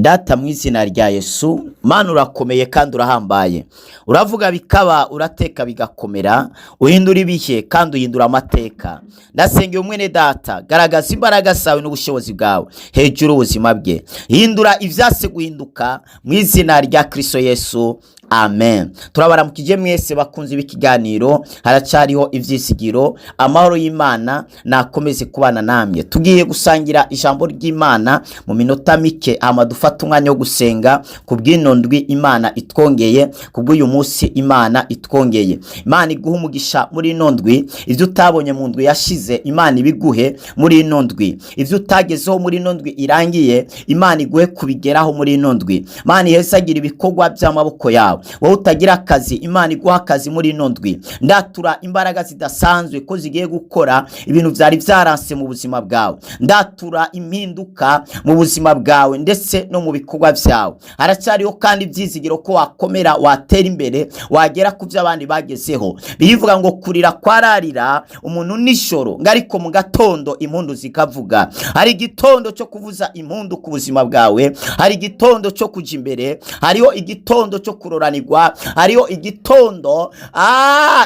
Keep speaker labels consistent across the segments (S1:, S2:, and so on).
S1: Data, mu izina rya Yesu, Mana, urakomeye kandi urahambaye. Uravuga bikaba, urateka bigakomera, uhindura ibihe kandi uhindura amateka. Ndasengera umwene data, garagaza imbaraga zawe n'ubushobozi bwawe hejuru ubuzima bwe, hindura ivyase guhinduka mu izina rya Kristo Yesu, amen. Turabaramukije mwese bakunze b'ikiganiro Haracariho Ivyizigiro. Amahoro y'Imana nakomeze kubana namwe. Tugiye gusangira ijambo ry'Imana mu minota mike, hama dufate umwanya wo gusenga ku bw'ino ndwi Imana itwongeye, ku bw'uyu munsi Imana itwongeye. Imana iguhe umugisha muri ino ndwi. Ivyo utabonye mu ndwi yashize, Imana ibiguhe muri ino ndwi. Ivyo utagezeho muri ino ndwi irangiye, Imana iguhe kubigeraho muri ino ndwi. Imana ihezagira ibikorwa by'amaboko yawe. Wowe utagira akazi, Imana iguha akazi muri ino ndwi. Ndatura imbaraga zidasanzwe ko zigiye gukora ibintu vyari vyaranse mu buzima bwawe. Ndatura impinduka mu buzima bwawe ndetse no mu bikorwa vyawe. Haracyariho kandi ivyizigiro ko wakomera, watera imbere, wagera ku vyo abandi bagezeho. Birivuga ngo kurira kwararira umuntu nijoro, ngo ariko mu gatondo impundu zikavuga. Hari igitondo cyo kuvuza impundu ku buzima bwawe, hari igitondo cyo kuja imbere, hariho igitondo cyo kuroranirwa, hariho igitondo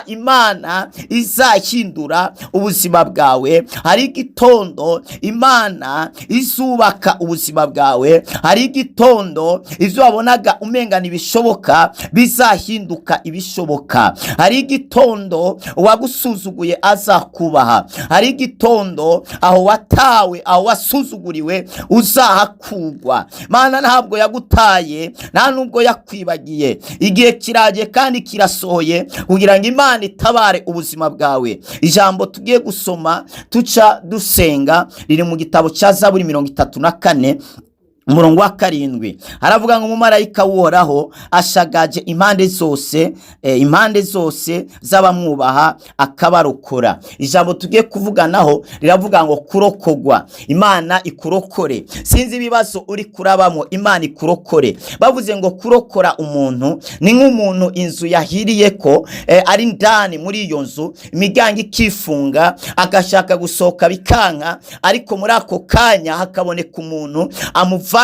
S1: Imana izahindura ubuzima bwawe, hari igitondo Imana izubaka ubuzima bwawe, hari igitondo ivyo wabonaga umenga ntibishoboka bizahinduka ibishoboka, hari igitondo uwagusuzuguye azakubaha, hari igitondo aho watawe, aho wasuzuguriwe uzahakugwa. Mana ntabwo yagutaye, nta nubwo yakwibagiye. Igihe kiraje kandi kirasohoye kugira ngo Imana itabare ubuzima bwawe. Ijambo tugiye gusoma tuca dusenga riri mu gitabo cya Zaburi 34, umurongo wa 7. Haravuga ngo umumarayika w'Uhoraho ashagaje impande zose, impande zose z'abamwubaha, akabarokora. Ijambo tugiye kuvuganaho riravuga ngo kurokogwa. Imana ikurokore. Sinzi ibibazo uri kurabamo, Imana ikurokore. Bavuze ngo kurokora umuntu ni nk'umuntu inzu yahiriye ko ari ndani muri iyo nzu, imiryango ikifunga, agashaka gusohoka bikanka, ariko muri ako kanya hakaboneka umuntu amuvanayo.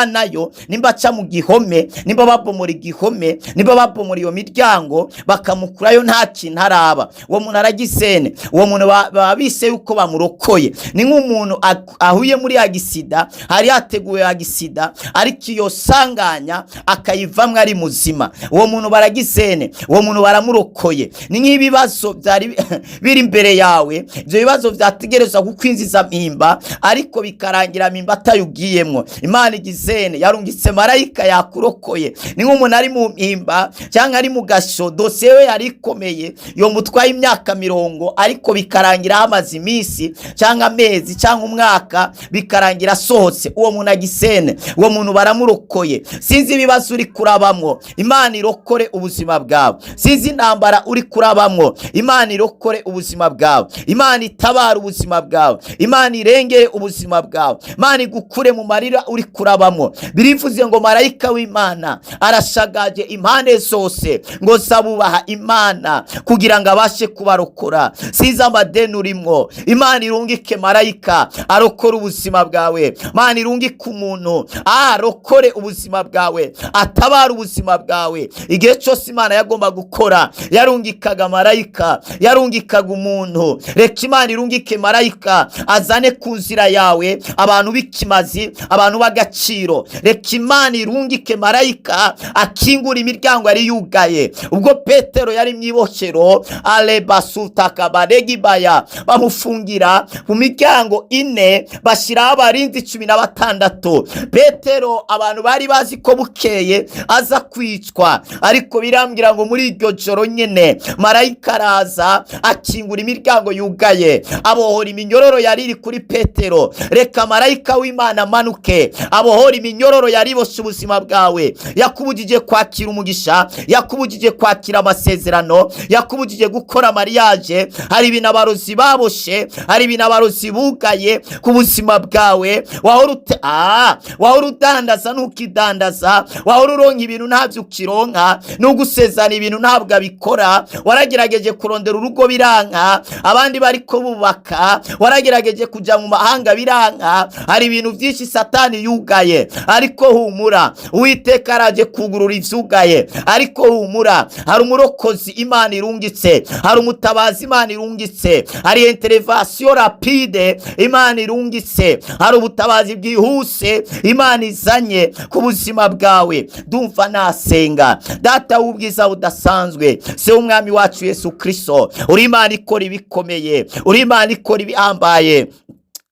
S1: Nimba aca mu gihome, nimba babomora igihome, nimba babomora iyo miryango, bakamukurayo nta kintu araba. Uwo muntu aragisene, uwo muntu baba bise yuko bamurokoye. Ni nk'umuntu ahuye muri agisida, hari hateguwe agisida, ariko iyo sanganya akayivamwo ari muzima. Uwo muntu baragisene, uwo muntu baramurokoye. Ni nk'ibibazo byari biri imbere yawe, ibyo bibazo byategerezwa kukwinjiza mpimba, ariko bikarangira mpimba atayugiyemwo. Imana igizene yarungitse marayika yakurokoye. Ni nk'umuntu ari mu mpimba cyangwa ari mu gasho, dosiye we yari ikomeye, yo mutwaye imyaka 40, ariko bikarangira hamaze iminsi cyangwa amezi cyangwa umwaka, bikarangira asohotse. Uwo muntu agisene, uwo muntu baramurokoye. Sinzi ibibazo uri kurabamwo, Imana irokore ubuzima bwawe. Sinzi intambara uri kurabamwo, Imana irokore ubuzima bwawe. Imana itabara ubuzima bwawe, Imana irengere ubuzima bwawe, Imana igukure mu marira uri kurabamwo. Birivuze ngo marayika w'Imana arashagaje impande zose ngo zabubaha Imana kugira ngo abashe kubarokora. Sinzi amadeni urimwo, Imana irungike marayika arokore ubuzima bwawe. Imana irungike umuntu arokore ubuzima bwawe, atabara ubuzima bwawe. Igihe cyose Imana yagomba gukora, yarungikaga marayika, yarungikaga umuntu. Reka Imana irungike marayika azane ku nzira yawe abantu b'ikimazi, abantu b'agaciro. Reka Imana irungike marayika akingura imiryango yari yugaye. Ubwo Petero yari mu ibohero, arebasutakabaregibaya, bamufungira mu miryango ine, bashyiraho abarinzi 16. Petero abantu bari bazi ko bukeye aza kwicwa, ariko birambwira ngo muri iryo joro nyine marayika araza akingura imiryango yugaye, abohora iminyororo yari iri kuri Petero. Reka marayika w'Imana amanuke abohora iminyororo yari iboshye ubuzima bwawe, yakubujije kwakira umugisha, yakubujije kwakira amasezerano, yakubujije gukora mariage. Hari ibintu abarozi baboshe, hari ibintu abarozi bugaye ku buzima bwawe. Wahora udandaza ntukidandaza, wahora uronka ibintu ntabyo ukironka, n'ugusezana ibintu ntabwo abikora. Waragerageje kurondera urugo biranka, abandi bariko bubaka. Waragerageje kujya mu mahanga biranka. Hari ibintu byinshi Satani yugaye. Bikomeye, ariko humura, Uwiteka araje kugurura ivyugaye. Ariko humura, hari umurokozi Imana irungitse, hari umutabazi Imana irungitse, hari intervention rapide Imana irungitse, hari ubutabazi bwihuse Imana izanye ku buzima bwawe. Ndumva nasenga. Data w'ubwiza budasanzwe, se w'umwami wacu Yesu Kristo, uri Imana ikora ibikomeye, uri Imana ikora ibihambaye.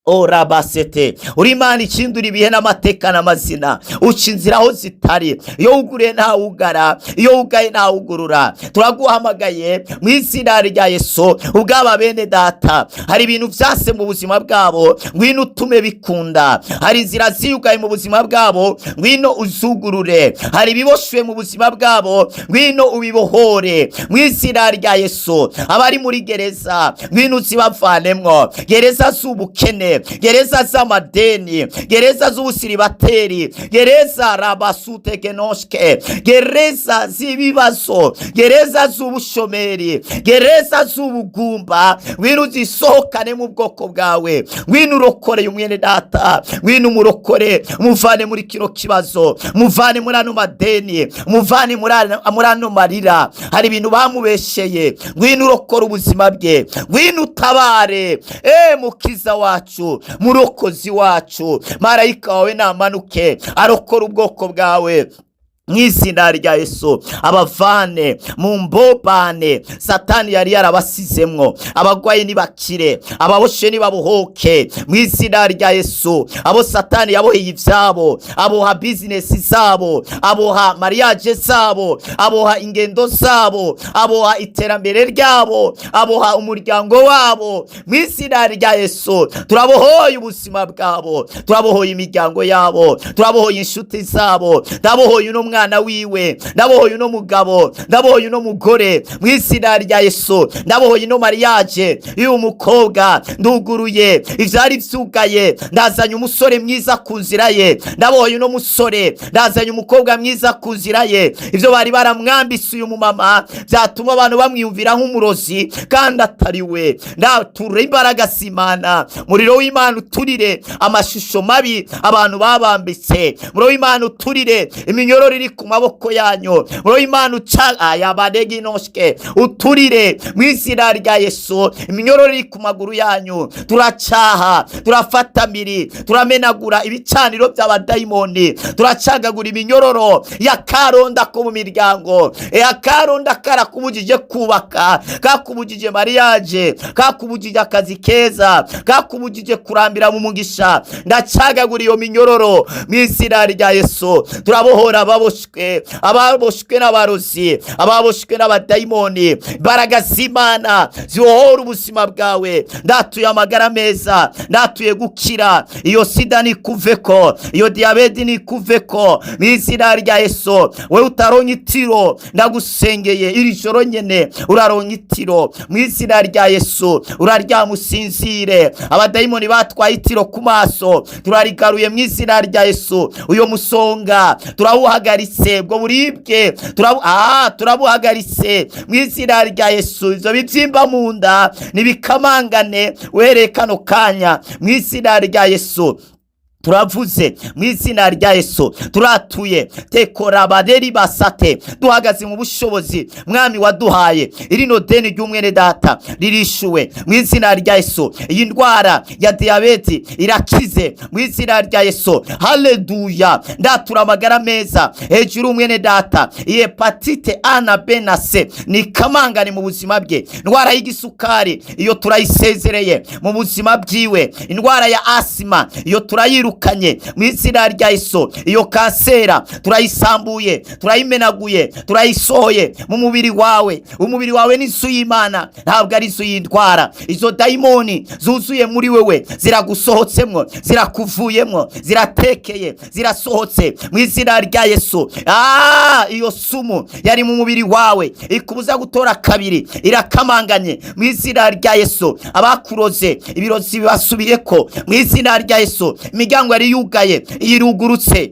S1: Orabasete, uri Imana ikindura ibihe n'amateka n'amazina, uca inzira aho zitari. Iyo wuguriye ntawugara, iyo wugaye ntawugurura. Turaguhamagaye mu izina rya Yesu ubwaba bene data, hari ibintu vyase mu buzima bwabo, ngwino utume bikunda. Hari inzira ziyugaye mu buzima bwabo, ngwino uzugurure. Hari ibiboshwe mu buzima bwabo, ngwino ubibohore mu izina rya Yesu. Abari muri gereza, ngwino uzibavanemwo, gereza z'ubukene, gereza z'amadeni, gereza z'ubusiribateri, gereza rabasutegenoshke, gereza z'ibibazo, gereza z'ubushomeri, gereza z'ubugumba, ngwino uzisohokane mu bwoko bwawe. Ngwino urokoreye umwene data, ngwino umurokore, muvane muri kino kibazo, muvane muri ano madeni, muvane muri ano marira. Hari ibintu bamubesheye, ngwino urokore ubuzima bwe, ngwino utabare, e mukiza wacu, murokozi wacu. Marayika wawe namanuke arokora ubwoko bwawe mu izina rya Yesu, abavane mu mbobane Satani yari yarabasizemwo. Abagwayi nibakire, ababoshe nibabohoke mu izina rya Yesu. Abo Satani yaboheye ivyabo, aboha bizinesi zabo, aboha mariage zabo, aboha ingendo zabo, aboha iterambere ryabo, aboha umuryango wabo, mu izina rya Yesu turabohoye ubuzima bwabo, turabohoye imiryango yabo, turabohoye inshuti zabo, ndabohoye uno mwana wiwe, ndabohoye uno mugabo, ndabohoye uno mugore mu izina rya Yesu, ndabohoye ino mariage y'uyu mukobwa, nduguruye ivyari vyugaye, ndazanye umusore mwiza ku nzira ye, ndabohoye uno musore, ndazanye umukobwa mwiza ku nzira ye. Ivyo bari baramwambise uyu mumama vyatuma abantu bamwiyumvira nk'umurozi kandi atari we, ndatura imbaraga z'Imana, muriro w'Imana uturire amashusho mabi abantu babambitse, muriro w'Imana uturire iminyororo iri ku maboko yanyu, muriro w'Imana uca ayabareginoshke uturire mu izina rya Yesu iminyororo iri ku maguru yanyu. Turacaha, turafata miri, turamenagura ibicaniro by'abadayimoni, turacagagura iminyororo ya karonda ko mu miryango, ya karonda karakubujije kubaka, kakubujije mariage, kakubujije akazi keza, kakubujije kurambira mu mugisha. Ndacagagura iyo minyororo mu izina rya Yesu. Turabohora ababoshwe, ababoshwe n'abarozi, ababoshwe n'abadayimoni. Imbaraga z'Imana zibohora ubuzima bwawe. Ndatuye amagara meza, ndatuye gukira. Iyo sida nikuveko, iyo diyabete nikuveko mu izina rya Yesu. Wewe utaronka itiro, ndagusengeye iri joro nyene uraronka itiro mu izina rya Yesu. Uraryama usinzire. Abadayimoni batwaye itiro ku maso, turarigaruye mu izina rya Yesu. Uyo musonga turawuhagaritse, ubwo buribwe turabuhagaritse mu izina rya Yesu. Ivyo bivyimba mu nda nibikamangane uhereye kano kanya mu izina rya Yesu. Turavuze mu izina rya Yesu, turatuye tekorabaderi basate, duhagaze mu bushobozi mwami waduhaye. Irino deni ry'umwene data ririshuwe mu izina rya Yesu. Iyi ndwara ya diyabeti irakize mu izina rya Yesu. Haleluya! Ndatura amagara meza hejuru umwene data. Iyi hepatite A na B na C ni kamangane mu buzima bwe. Indwara y'igisukari iyo turayisezereye mu buzima bwiwe. Indwara ya asima iyo turayirukanye mu izina rya Yesu. Iyo kansera turayisambuye, turayimenaguye, turayisohoye mu mubiri wawe. Umubiri wawe ni inzu y'Imana, ntabwo ari inzu y'indwara. Izo dayimoni zuzuye muri wewe ziragusohotsemwo, zirakuvuyemwo, ziratekeye, zirasohotse mu izina rya Yesu. Iyo sumu yari mu mubiri wawe ikubuza gutora kabiri irakamanganye mu izina rya Yesu. Abakuroze ibirozi bibasubiyeko mu izina rya Yesu. Imiryango yari yugaye irugurutse.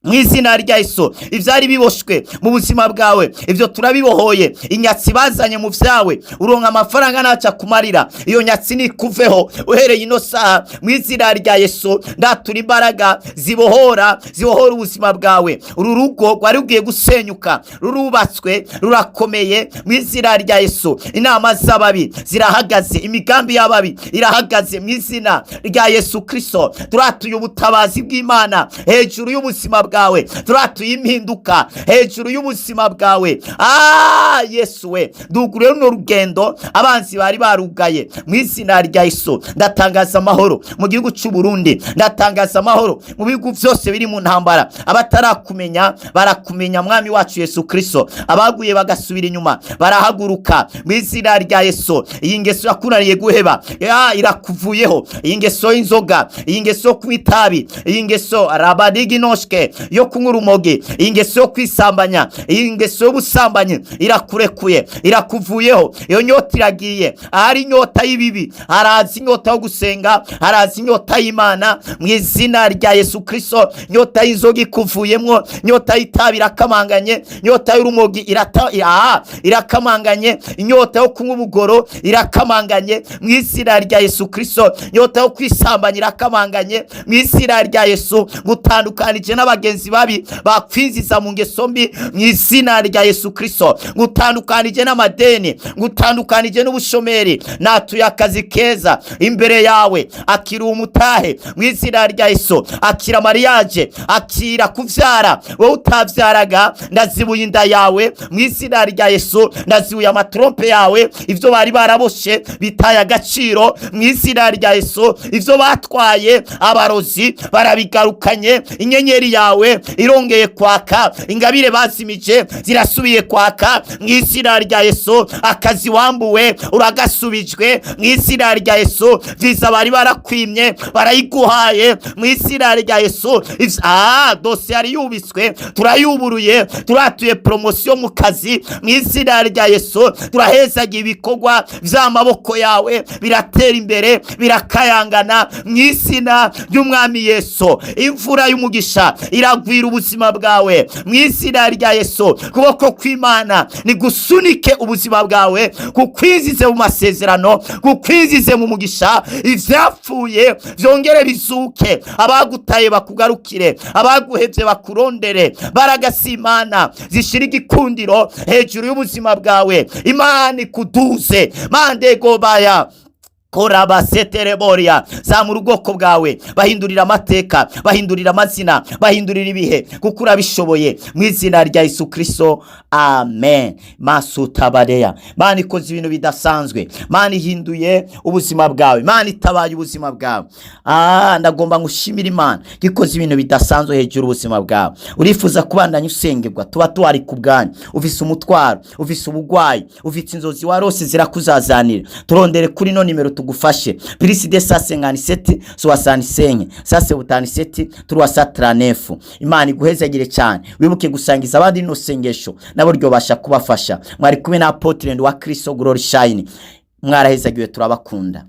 S1: Mu izina rya Yesu, ivyari biboshwe mu buzima bwawe, ivyo turabibohoye. Inyatsi bazanye mu vyawe, uronka amafaranga ntaca kumarira, iyo nyatsi nikuveho uhereye ino saha. Mu izina rya Yesu, ndatura imbaraga zibohora, zibohora ubuzima bwawe. Uru rugo rwari rugiye gusenyuka rurubatswe, rurakomeye. Mu izina rya Yesu, inama z'ababi zirahagaze, imigambi y'ababi irahagaze. Mu izina rya Yesu Kristo, turatuye ubutabazi bw'Imana hejuru y'ubuzima bwawe, turatuye impinduka hejuru y'ubuzima bwawe. Ah, Yesu we, ndugure runo rugendo abanzi bari barugaye. Mu izina rya Yesu, ndatangaza amahoro mu gihugu cy'u Burundi, ndatangaza amahoro mu bihugu byose biri mu ntambara. Abatarakumenya barakumenya, Mwami wacu Yesu Kristo. Abaguye bagasubira inyuma barahaguruka. Mu izina rya Yesu, iyi ngeso yakunaniye guheba ya, irakuvuyeho. Iyi ngeso y'inzoga, iyi ngeso yo kunywa itabi, iyi ngeso rabadiginoshke yo kunywa urumogi, iyi ngeso yo kwisambanya, iyi ngeso y'ubusambanyi irakurekuye, irakuvuyeho. Iyo nyota iragiye. Ahari inyota y'ibibi haraza inyota yo gusenga, haraza inyota y'Imana. Mu izina rya Yesu Kristo, nyota y'inzoga ikuvuyemwo, nyota y'itabi irakamanganye, nyota y'urumogi irakamanganye, inyota yo kunywa ubugoro irakamanganye. Mu izina rya Yesu Kristo, nyota yo kwisambanya irakamanganye. Mu izina rya Yesu, ngutandukanije n'abagenzi babi bakwinjiza mu ngeso mbi. Mu izina rya Yesu Kristo, ngutandukanije n'amadeni, ngutandukanije n'ubushomeri. Natuye akazi keza imbere yawe, akira umutahe. Mu izina rya Yesu, akira mariage, akira kuvyara. Wowe utavyaraga, ndazibuye inda yawe. Mu izina rya Yesu, ndazibuye amatrompe yawe. Ivyo bari baraboshe bitaye agaciro. Mu izina rya Yesu, ivyo batwaye abarozi barabigarukanye. Inyenyeri yawe irongeye kwaka, ingabire bazimije zirasubiye kwaka. Mu izina rya Yesu, akazi wambuwe uragasubijwe. Mu izina rya Yesu, viza bari barakwimye barayiguhaye. Mu izina rya Yesu, dosiye yari yubitswe turayuburuye, turatuye promotion mu kazi. Mu izina rya Yesu, turahezaga ibikorwa vy'amaboko yawe, biratera imbere, birakayangana. Mu izina ry'Umwami Yesu, imvura y'umugisha iragwira ubuzima bwawe. Mu izina rya Yesu, kuboko kw'Imana nigusunike ubuzima bwawe, kukwinjize mu masezerano, kukwinjize mu mugisha. Ivyapfuye vyongere bizuke, abagutaye bakugarukire, abaguhevye bakurondere. Baragasimana zishira igikundiro hejuru y'ubuzima bwawe. Imana ikuduze mandegobaya korabasetereboria. Zamura ubwoko bwawe, bahindurira amateka, bahindurira amazina, bahindurira ibihe, kuko urabishoboye. Mu izina rya Yesu Kristo, amen. Masutabareya, Mana ikoze ibintu bidasanzwe, Mana ihinduye ubuzima bwawe, Mana itabaye ubuzima bwawe. Ndagomba ngushimira Imana ikoze ibintu bidasanzwe hejuru ubuzima bwawe. Urifuza kubandanya usengerwa, tuba tuhari ku bwanyu. Ufise umutwaro, ufise ubugwayi, ufite inzozi warose zirakuzazanira, turondere kuri no nimero tugufashe: plus 257 65 177 339. Imana iguhezagire cyane. Wibuke gusangiza abandi rino sengesho, nabo ryobasha kubafasha. Mwari kumwe na Apotre wa Kristo Glory Shine. Mwarahezagiwe, turabakunda.